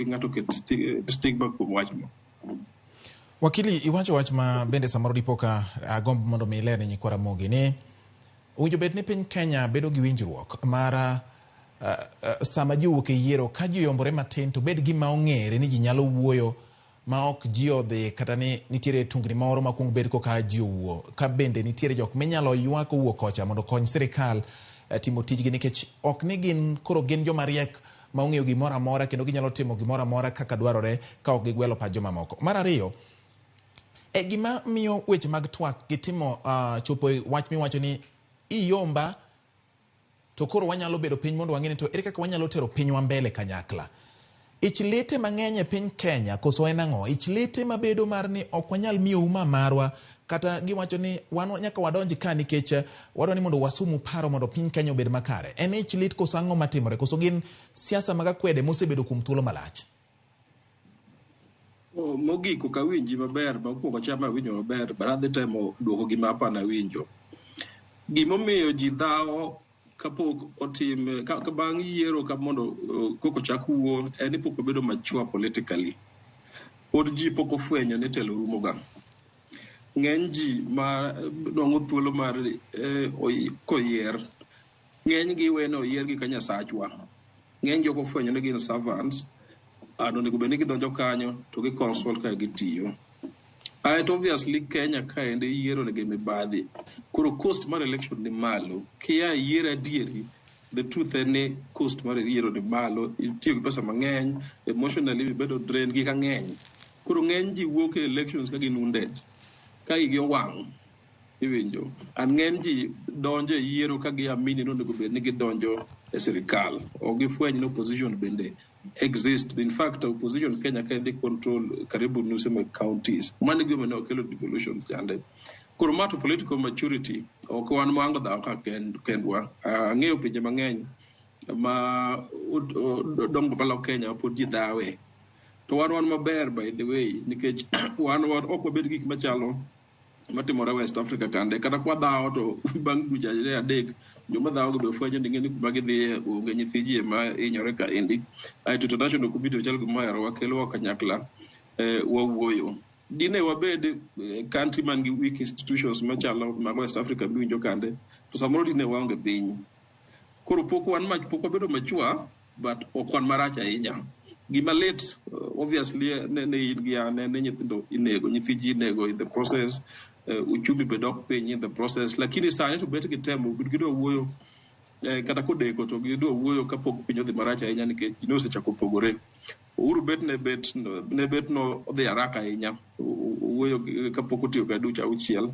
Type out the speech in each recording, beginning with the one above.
Kik ng'ato ket stigma kuom wachno. Wakili, iwacho wach ma bende samoro dipo ka agomb mondo mi iler ne nyikwa Ramogi ni owinjo bed ni piny Kenya bedo gi winjruok mar sama ji owuok e yiero ka ji oyombore matin to bed gima ong'ere ni ji nyalo wuoyo ma ok ji odhi kata ni nitiere tungni moro ma kuong bed koka ji owuo ka bende nitiere jok minyalo ywa kowuok kocha mondo okony sirikal timo tijgi nikech ok ni gin koro gin joma riek ma ong'eyo gimoro amora kendo ginyalo timo gimoro amora kaka dwarore ka ok gigwelo pach jomamoko. Mar ariyo, e gima miyo weche mag twak gi timo chopo e wach miwacho ni iyomba to koro wanyalo bedo piny mondo wang'e ni to ere kaka wanyalo tero pinywa mbele kanyakla. Ich lite mang'eny e piny Kenya koso en ang'o? Ich lite mabedo mar ni ok wanyal miyou ma marwa kata giwacho ni wan nyaka wadonj ka nikech wadwa ni mondo wasumu paro mondo piny Kenya obed makare. En ich lit koso ang'o matimore? Koso gin siasa mag akwede mosebedo kuom thuolo malach? Mogik ok awinji maber, mokwongo cha awinjo maber, but adhi temo duoko gima apani awinjo. Gimomiyo ji dhawo kapok otim ka, ka bang' yiero ka mondo koko chak wuo en ni pok wabedo mature politically. Pod ji pok ofwenyo ni telo rumo ga. Ng'eny ji ma nwang'o thuolo mar koyier, ng'eny gi wene oyiergi ka Nyasachwa. Ng'eny gi ok ofwenyo ni gin servants and onego bed ni gidonjo kanyo to gi consult kaka gitiyo. Aeto obviously Kenya kaende yiero nigi mibadhi. Koro cost mar election ni malo. Kia yiero adieri, the truth en ni cost mar yiero ni malo. Itiyo gi pesa mang'eny, emotionally ibedo drained, gik ang'eny. Koro ng'eny ji wuok e elections ka gin wounded, ka igi owang'. Iwinjo. And ng'eny ji donjo e yiero ka giamini ni onego bed ni gidonjo e sirikal. Ok gifweny ni opposition bende exist. In fact, opposition Kenya ka control karibu nuse mag counties. Mano e gima ne okelo devolution chande. Koro ma to political maturity ok wan wango dhawo ka kendwa. Ang'eyo pinje mang'eny ma dongo malo Kenya pod ji dhawe. To wan maber by the way nikech wan ok wabed gik machalo matimore West Africa kande kata kwa dhawo to bang' dweche adek joma dhawo go be fwenyo ni ng'eni kuma gidhiye onge nyithi ji ema hinyore kaendi. Aeto international community chal gima oherowa kelowa kanyakla wawuoyo. Dine wabed country man gi weak institutions machalo mag West Africa miwinjo kande to samoro dine waonge piny. Koro pok wan pok wabedo mature but ok wan marach ahinya. Gima lit obviously ne in gi an en ni nyithindo inego, nyithi ji inego in the process, uchumi be dok piny in the process. Lakini sani to bet gitemo gidwa wuoyo kata kodeko to gidwa wuoyo kapok piny odhi marach ahinya nikech ji nosechako pogore. Uhuru bet ne bet no odhi haraka ahinya owuoyo kapok otiyo kata dweche auchiel.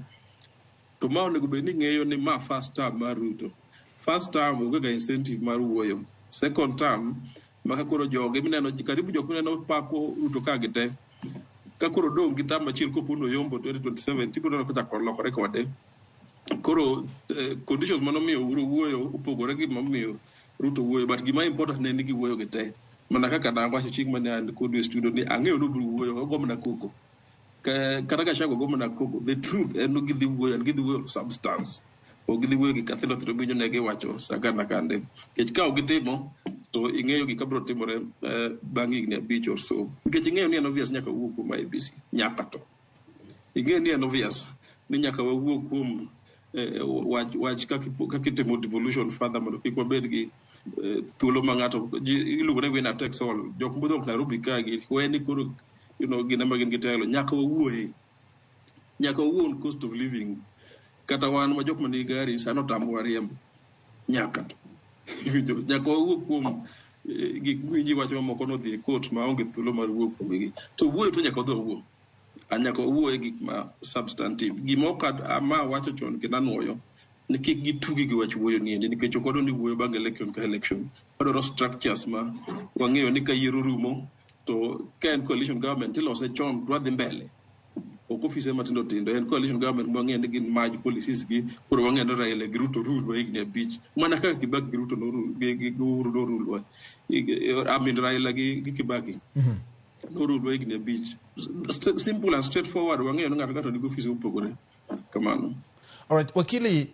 To ma onego bed ni ng'eyo ni ma first term mar Ruto. First term onge ga incentive mar wuoyo. Second term ma ka koro joge mineno karibu jok mineno pako Ruto ka gi te. Ka koro odong' gi term achiel kopo ni oyombo 2027 tibiro neno kochako lokore kode. Koro conditions manomiyo Uhuru wuoyo opogore gi momiyo Ruto wuoyo but gima important ne en ni giwuoyo gi te. Mana kaka nawacho chieng' mane an kodu e studio ni ang'eyo ni obiro wuoyo ogo mana koko. Kata Gachagua go mana koko. The truth en ni gidhi wuoyo and gidhi wuoyo substance. Ok gidhi wuoyo gik mathindo thindo miwinjo ne giwacho Sagana kande. Nikech ka ok gitimo to ing'eyo gik mabiro timore bang' higni 5 or so. Nikech ing'eyo ni en obvious nyaka wuo kuom IEBC. Nyaka to. Ing'eyo ni en obvious ni nyaka wawuo kuom wach kaka itimo devolution further mondo kik wabed gi thuolo ma ng'ato iluongo ni winner takes all. Jok modhok Nairobi ka gi we ni koro gin ema gin gi telo. Nyaka wawuoye. Nyaka wawuo on cost of living. Kata wan ma jok manigi gari sani otamowa riembo. Nyaka to. Nyaka wawuo kuom gik miwinjo iwacho mamoko nodhi e court maonge thuolo mar wuoyo kuomgi. To wuoyo to nyaka wadhi wawuo. Nyaka wawuo e gik ma substantive. Gima ok ma wacho chon kendo anuoyo ni kik gitugi gi wach wuoyo niendi nikech ok wadwa ni wuoyo bang' election ka election. Wadwaro structures ma wang'eyo ni ka yiero rumo to ka en coalition government ilose chon to wadhi mbele. Ok ofise matindo tindo, en coalition government mwang'eyo ni gin merge policies gi, koro wang'eyo ni Raila gi Ruto rule higni 5. Mana kaka Kibaki gi Ruto gi Uhuru norulwa. I mean Raila gi Kibaki norulwa higni 5. Simple and straightforward, wang'eyo ni ng'ato ng'ato nigi ofise mopogore. Kamano. Alright, wakili,